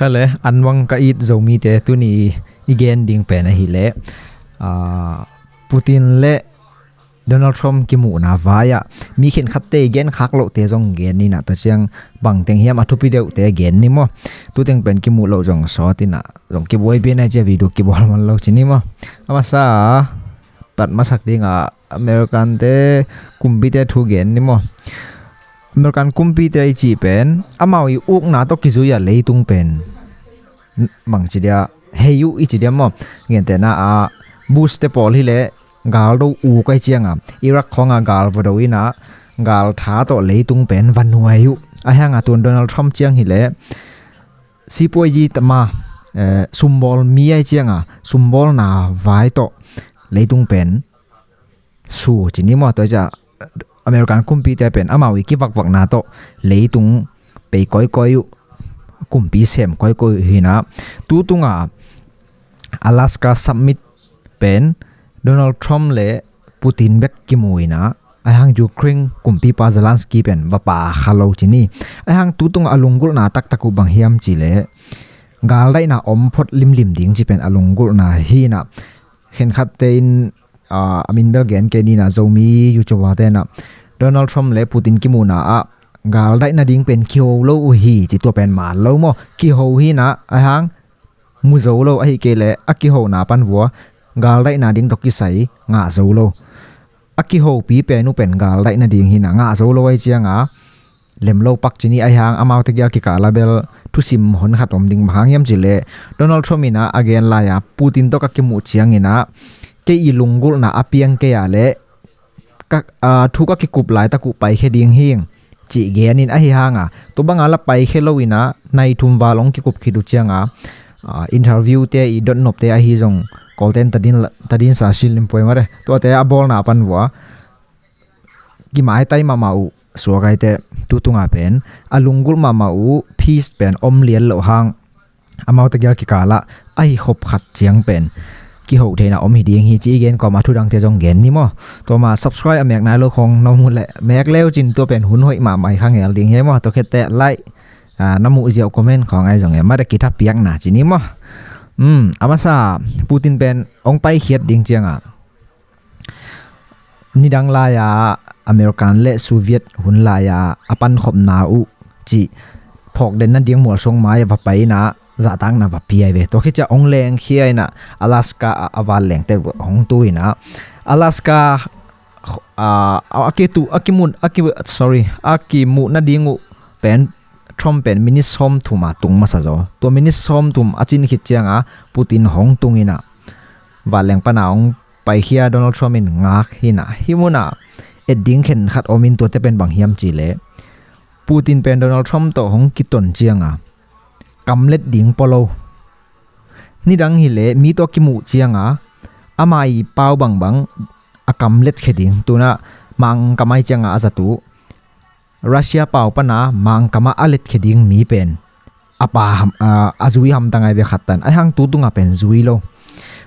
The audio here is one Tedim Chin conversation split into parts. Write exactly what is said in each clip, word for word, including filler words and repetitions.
Ka le an bang ka it Zomite tuni i gen ding pen ahileh, ah, Putin le Donald Trump kimuhna vai-ah mi khenkhatte i gen khak lohte zong gen ni nah, tua ciang bangteng hiam a thupi deuhte gen ni maw. Tuteng pen kimuh loh zong sawt inah zong kibuai pian ai cia video kibawl man lo ci ni maw. A masa a pat masak dingah American-te kumpite thu gen ni maw. American kumpite i cih pen amau i ukna tawh kizui-ah leitung pen bangci dia hei uh i ci dia maw. Gentehna a Bush-te pawl hileh gal do uk ai cianga Iraq khawngah gal va do inah gal tha tawh leitung pen va nuai uh. Ahi hanga tun Donald Trump ciang hileh sipuayi tama, eh, sumbawl mi ai cianga sumbawlna vai tawh leitung pen su ci ni maw. Tua ciah American kumpite pen amau i kivakvakna tawh leitung pei kawikawi uh, kumpi sem kawikawi uh hinah. Tutunga Alaska Summit pen Donald Trump le Putin bek kimu inah, aihang Ukraine kumpipa Zelensky pen va pa kha lo ci ni. Aihang tutunga a lunggulhna taktak uh bang hiam cihleh galdaihna om phot limlim ding ci pen a lunggulhna hinah. Khenkhatte in, ah, a min bel gen kei ninah, Zomi YouTuber tenah Donald Trump le Putin kimuna ah galdaih nading pen kiho lo uh hi ci, tua pen man lo maw. Kiho hinah aihang mu zo lo, ahi kei leh a kihona pan vua galdaih nading tawh kisai ngah zo lo. A kihopi pen uh pen galdaih nading hinah ngah zo lo ai cianga lem lo pak ci ni. Aihang amaute gial kikala bel thusim hon khat om ding, bang hang hiam cihleh Donald Trump inah a gen lai-a Putin tawh ka kimuh cianginah kei i lunggulhna a piang kei-a leh ka, ah, thu ka kikup laitak uh paikhia ding hing cih genin ahi hanga, tua banga la paikhia lo inah nai thum val hong kikup khit uh cianga, ah, interview-te i dotnopte ahi zong Kawlten tadin, tadin sa silin puai mare, tuate a bawlna pan vua kimaitai mahmah uh suakaite. Tutunga pen a lunggulh mahmah uh peace pen om lian loh hang amaute gial kikalah ahi khop khat ciang pen kiho theihna om hi ding hi ci i gen kawma thudangte zong gen ni maw. Tua ma subscribe a mek nai lo khong na muh leh mek leu cin, tua pen hun hoih mahmah hi kha ngel ding hi maw. Tua khette like, ah, na muh ziau comment khong ai zong e mada kitha piakna ci ni maw. Hmm, a masa Putin pen hong paikhiat ding cianga nidang lai-a American le Soviet hun lai-a a pankhopna uh cih phawkden nading mualsuang mai-a va pai inah zahtakna va piai ve. Tua khit ciah hong lengkhia inah Alaska ah a vanlengte hong tu inah Alaska, ah, a kitu, a kimun, a ki, sorry, a kimuh nading uh pen Trump pen minit sawmthum a tung masa zaw. Tua minit sawmthum a cin khit cianga Putin hong tung inah vanleng pana hong paikhia Donald Trump in ngak hinah, hih munah et ding khenkhat om in, tuate pen bang hiam cihleh Putin pen Donald Trump tawh hong kiton cianga kamlet ding pua lo. Nidang hileh mi tawh kimuh cianga ama i pau bangbang a kamlet khe ding. Tunah Mangkam ai cianga a zat uh Russia pau pana Mangkam ah a letkhia ding mi pen a pa ham, a, a zui hamtang ai ve khattan, aihang tutunga pen zui lo.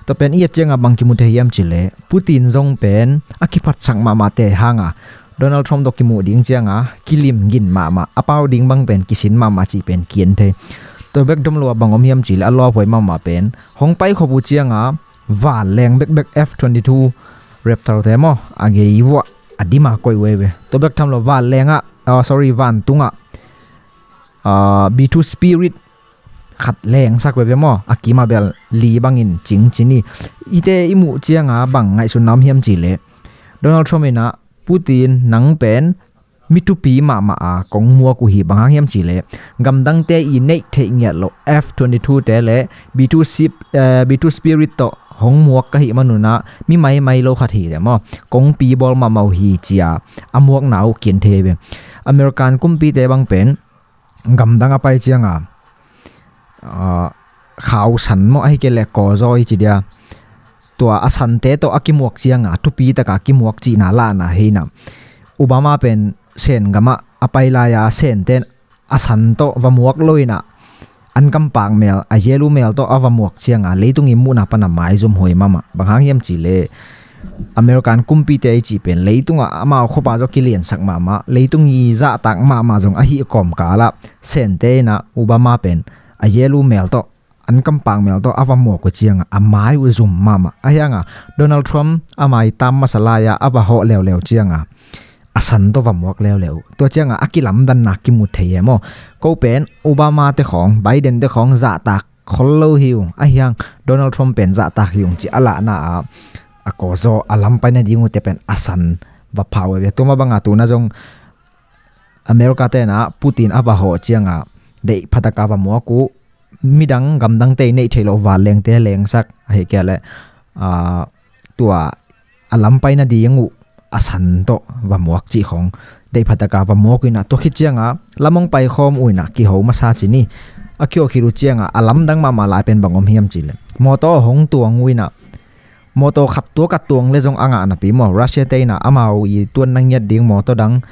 Tua pen i et cianga bang kimu thei hiam cihleh Putin zong pen a kiphatsak mahmahte hanga Donald Trump tawh kimuh ding cianga kilim gin mahmah, a pau ding bang pen kisin mahmah cih pen kian thei. Tua bek dom lo a bang om hiam cihleh a lawphuai mahmah pen hong paikhop uh cianga vanleng bekbek F twenty-two Raptor-te maw, a gei vuah a dima koih uh ei ve. Tua bek tham lo vanlengah, ah, sorry, vantungah, ah, B two Spirit khat lengsak uh ei ve maw, a kimah bel li bangin cing ci ni. Ite i muh cianga bang ngaihsutna om hiam cihleh Donald Trump inah Putin nang pen mi thupi mahmah a kong muak uh hi, bang hang hiam cihleh gamdangte i neih theih ngiat loh F twenty-two-te le B two Sip-, eh, B two Spirit tawh hong muak ka hih manunah mi maimai lo khat hi le maw, kongpi bawl mahmah uh hi cia a muakna uh kian thei ve. American kumpite bang pen gamdang a pai cianga, ah, khau san maw, ahi kei leh kawzaw i ci dia, tua a sante tawh a kimuak cianga thupi taka kimuak cihna lahna hinah. Obama pen Sen gamah a pai lai-a Sente a san tawh va muak lo inah an kampak mel, a yellow mel tawh a va muak cianga leitung i muhna pana maizum huai mahmah. Bang hang hiam cihleh American kumpite i cih pen leitungah amau khopa zaw kiliansak mahmah, leitung i zahtak mahmah zong ahi kawmkalah Sente inah Obama pen a yelu mel tawh, an kampak mel tawh a va muak uh cianga a mai uh zum mahmah. Ahi hanga Donald Trump a mai tam masa lai-a a va hawh leuleu cianga a san tawh va muak leuleu. Tua cianga a kilamdanna kimu thei e maw? Ko pen Obama te khawng, Biden te khawng zahtak khol lo hi ung. Ahi hang Donald Trump pen zahtak hi ung ci a lahna a, a kawzaw a lam pai nading uh te pen a san va pha uh e. Tua mah banga tuna zong America tena Putin a va hawh cianga deih phataka va muak uh, midang gamdangte i neih theih loh vanlengte lengsak ahi kei leh, aa, tua a lam pai nading uh a san tawh va muak cih khawng deih phataka va muak uh inah, tua khit cianga lam hong pai khawm uh inah kiho masa ci ni. A kiho khit uh cianga a lamdang mahmah lai pen bang om hiam cih leh, mawtaw hong tuang uh inah, mawtaw khat tuak a tuang le zong a ngah napi maw, Russia te inah amau i tuanna ngiat ding mawtaw dang,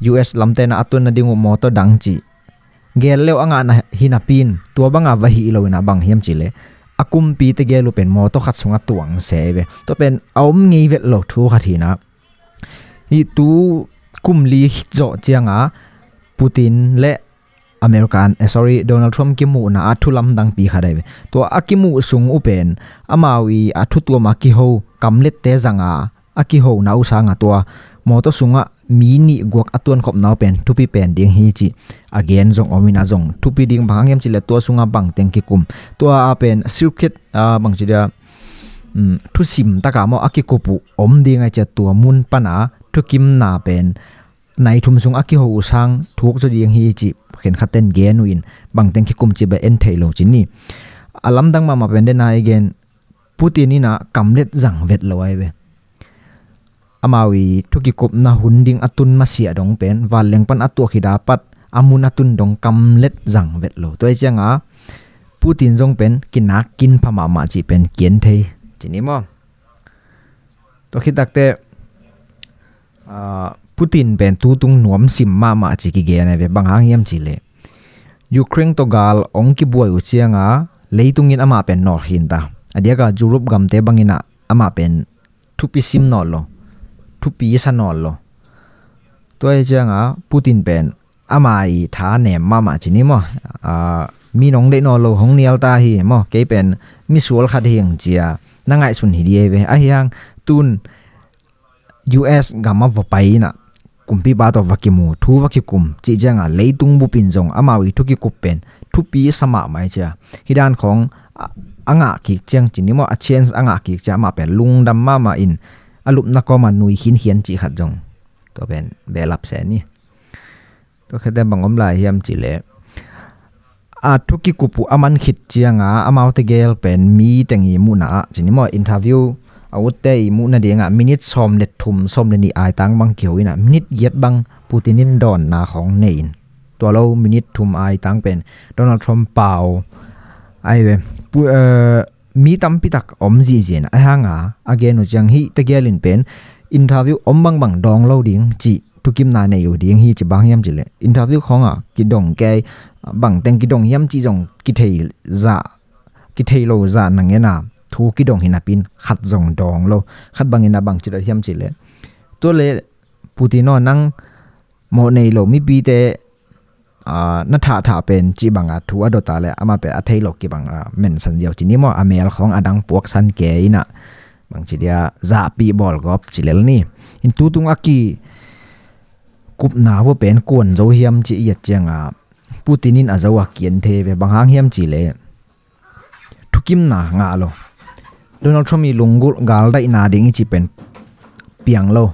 U S lam tena a tuanna ding uh mawtaw dang cih gel leu a ngahna hi napi in, tua banga va hih lo inah bang hiam cih leh, a kumpite gel uh pen mawtaw khat sungah tuang se ve. Tua pen a om ngei vet lo thu khat hi inah, hih tu kum li khit zawh cianga Putin le American, eh, sorry, Donald Trump kimuhna ah thu lamdangpi khat ahi ve. Tua a kimuh sung uh pen amau i a thu tuam a kiho kamlette zanga a kihona uh sanga tua mawtaw sungah mi nih guak a tuankhopna uh pen thupi pen ding hi cih a gen zong om inah, zong thupi ding bang hang hiam cih leh tua sungah bangteng kikum, tua a pen circuit, ah, bangci dia, um, thusim taka maw a kikup uh om ding ahi ciah, tua mun pana thukimna pen nai thum sung a kiho uh sang thuk zaw ding hi cih khenkhat ten gen uh in, bangteng kikum cih bel en thei lo ci ni. A lamdang mahmah pen dena i gen, Putin inah kamlet zang vet lo ahi ve. Amau i thukikupna hun ding a tun masiah dong pen vanleng pan a tuak hi dapat a mun a tun dong kamlet zang vet lo. Tua hi cianga Putin zong pen kinak kin pha mahmah cih pen kian thei ci ni maw? Tua khit takte, ah, Putin pen tutung nuam sim mahmah ci kigen ahi ve, bang hang hiam cih leh, Ukraine tawh gal ong kibuai uh cianga leitungin amah pen nawl khin ta. A diaka Europe gamte bangin ah amah pen thupi sim nawl lo, thupi sa nawl lo. Tua hi cianga Putin pen ama i tha nem mahmah ci ni maw? Ah, mi nong deih nawn lo hong nial ta hi maw? Kei pen misual khat hi ang cia na ngaihsun hi dih ahi ve. Ahi hang tun U S gam a va pai inah kumpipa tawh va kimu, thu va kikum cih cianga leitung bupin zong amau i thukikup pen thupi sa mahmah hi cia. Hih dan khawng a, a ngah kik ciang ci ni maw, a chance a ngah kik ciang amah pen lungdam mahmah in a lupna kawma nui khinkhian cih khat zong tua pen behlap se ni. Tua khete bang om lai hiam cih leh, a thukikup uh a man khit cianga amaute gel pen mi teng i muhna ah ci ni maw, interview a utte i muhna dingah minit sawm le thum, sawm le nih aitang bang kiho inah minit giat bang Putin in dawnna khawng nei in, tua lo minit thum aitang pen Donald Trump pau ahi ve. Pu-, eh, mi tampi tak om zihziah inah, ahi hanga a gen uh ciang hih tegel in pen interview om bangbang dawng lo ding cih thukimna nei uh ding hi ci, bang hiam cih leh interview khawngah kidong kei, bangteng kidong hiam cih zong kithei zah, kithei lo zah nangena thu kidong hi napin khat zong dawng lo. Khat bangin a bang cih hiam cih leh, tua le Putin aw, nang mawh nei lo mipite, aa, na thahthah pen cih banga thu a dota le amah pen a thei lo kibang, aa, mensan ziau ci ni maw, a mel khawng a dang puaksan kei inah bangci dia zahpih bawlgawp ci lel ni. In tutung a kikupna vua pen kuan zo hiam ci i et cianga Putin in a zo a kian thei ve, bang hang hiam cih leh thukimna ngah lo. Donald Trump i lunggulh galdaihna ding i ci pen piang lo.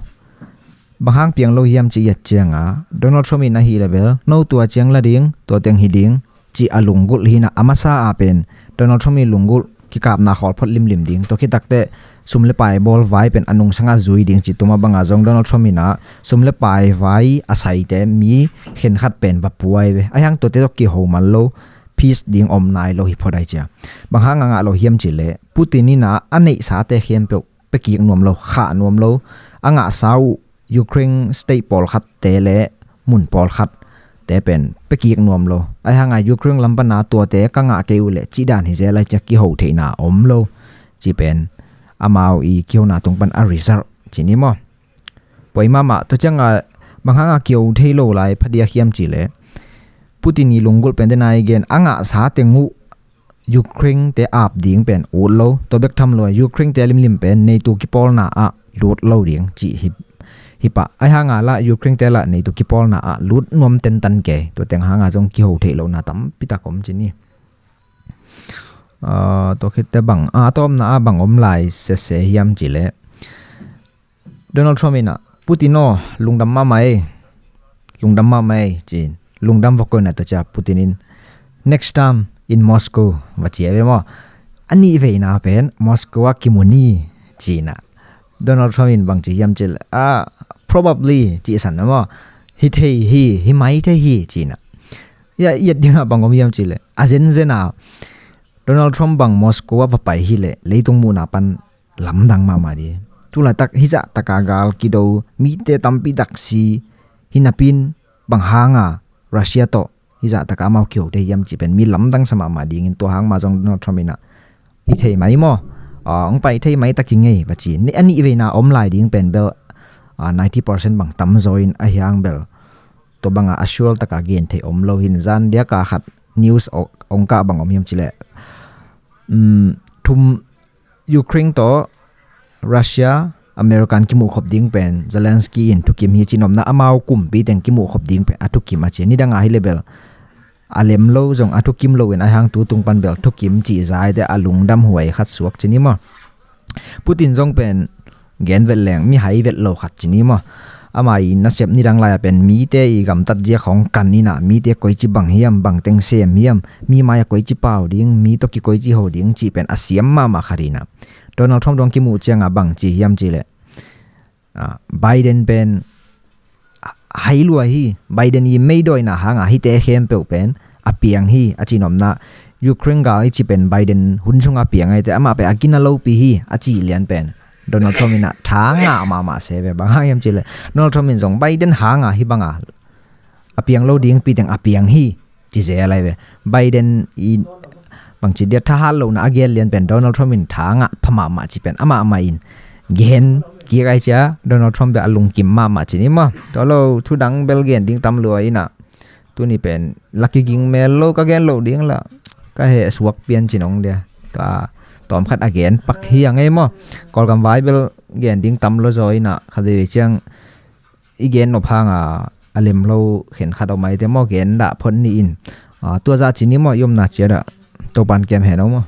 Bang hang piang lo hiam ci i et cianga Donald Trump in ahi le bel no tua ciang la ding, tua teng hi ding ci a lunggulh hi inah, a masa a pen Donald Trump i lunggulh kikapna khawlphot limlim ding. Tua khit takte sum le pai bawl vai pen a nungsangah zui ding ci, tua mah banga zong Donald Trump inah sum le pai vai a saite mi khenkhat pen va pua ahi ve. Ahi hang tuate tawh kiho man lo, peace ding om nai lo hi phot ahi cia. Bang hang a ngah lo hiam cih leh Putin inah a neihsate khempeuh pekik nuam lo, khah nuam lo. A ngahsa uh Ukraine state pawlkhatte le mun pawlkhatte pen pekik nuam lo. Ahi hanga Ukraine lam pana tuate ka ngah kei uh leh cih dan hi zel ahi cia, kiho theihna om lo. Ci pen amau i kihona tung pan a result ci ni maw? Poi mahmah. Tua cianga bang hanga kiho thei lo lai phadiak hiam cih leh Putin i lunggulh pen dena i gen a ngahsa teng uh Ukraine te ap ding pen ut lo, tua bek tham lo Ukraine te limlim pen NATO kipawlna ah lut lo ding cih hi, hi pah. Ai hanga la Ukraine te la NATO kipawlna ah lut nuam tentan kei, tua teng hanga zong kiho theih lohna tampi tak om ci ni. Ah, tua khitte bang, ah, a tawpna ah bang om lai sese hiam cih leh Donald Trump in ah, Putin aw, lungdam mahmah ei, lungdam mahmah ei ci, lungdam vok ko in ah, tua ciang Putin in next time in Moscow va ci a ve maw. A nih veina pen Moscow ah kimu ni ci in ah. Donald Trump in bang ci hiam cih leh, ah, probably ci san maw. Hi thei hi, hi mai thei hi ci in ah. Ya, i et ding ah bang om hiam cih leh, a zenzen a Donald Trump bang Moscow ah va pai hi leh leitung muhna pan lamdang mahmah ding. Tulaitak hizah taka gal kido, mite tampi tak si, hi napi in bang hanga Russia tawh hizah taka amau kiho thei hiam cih pen mi lamdang sa mahmah dingin, tua hang mah zong Donald Trump in ah, hi thei mai maw, ah, hong pai thei mai ta kingei va ci. Ni, a nih veina om lai ding pen bel, ah, ninety percent bang tamzaw in, a hiang bel tua banga a sure taka gen thei om lo hi in. Zan diaka khat news ong, ong kah bang om hiam cih leh, um, thum Ukraine tawh Russia, American kimuh khop ding pen Zelensky in thukim hi ci, nopna amau kumpi teng kimuh khop ding pen a thukim a ci. Nidanga hi leh bel a lem lo zong a thukim lo in, a hang tu tung pan bel thukim ci zaite a lungdam huai khat suak ci ni maw. Putin zong pen gen vet leng mi hai vet lo khat ci ni maw. Ama i nasep nidang lai-a pen mite i gamtat ziak hong kan in ah, mite koici bang hiam, bang teng sem hiam, mi mai-a koici pau ding, mi tawh kikoici ho ding cih pen a siam mahmah khat in ah. Donald Trump dong kimuh cianga bang ci hiam cih leh, ah, Biden pen hai lua hi, Biden i meidawina hanga hite khempeuh pen a piang hi a ci, nopna Ukraine gal i ci pen Biden hun sunga piang aite, amah pen a gina lopi hi a ci lian pen Donald Trump in ah tha ngah mahmah se ve. Bang hang hiam cih leh Donald Trump in zong Biden hanga hi banga a piang lo dingpi teng a piang hi ci zel lai ve. Biden i bangci dia thahat lohna a gen lian pen Donald Trump in tha ngah pha mahmah ci pen amah mah in gen kik ai cia, Donald Trump bel a lungkim mahmah ci ni maw. Tua lo, thudang bel gen ding tam lua in ah, tuni pen la kiging mel lo, ka gen lo ding la ka heh suak pian ci nong dia. Tua tawm khat a gen pak hi a ngei maw. Kawlgam vai bel gen ding tam lo zaw in ah, kha veve ciang i gen nop hanga a lem lo khen khat om aite maw, gen dah phot ni in. Ah, tua zah ci ni maw, i omna ciat ah Topan kiam hen o maw.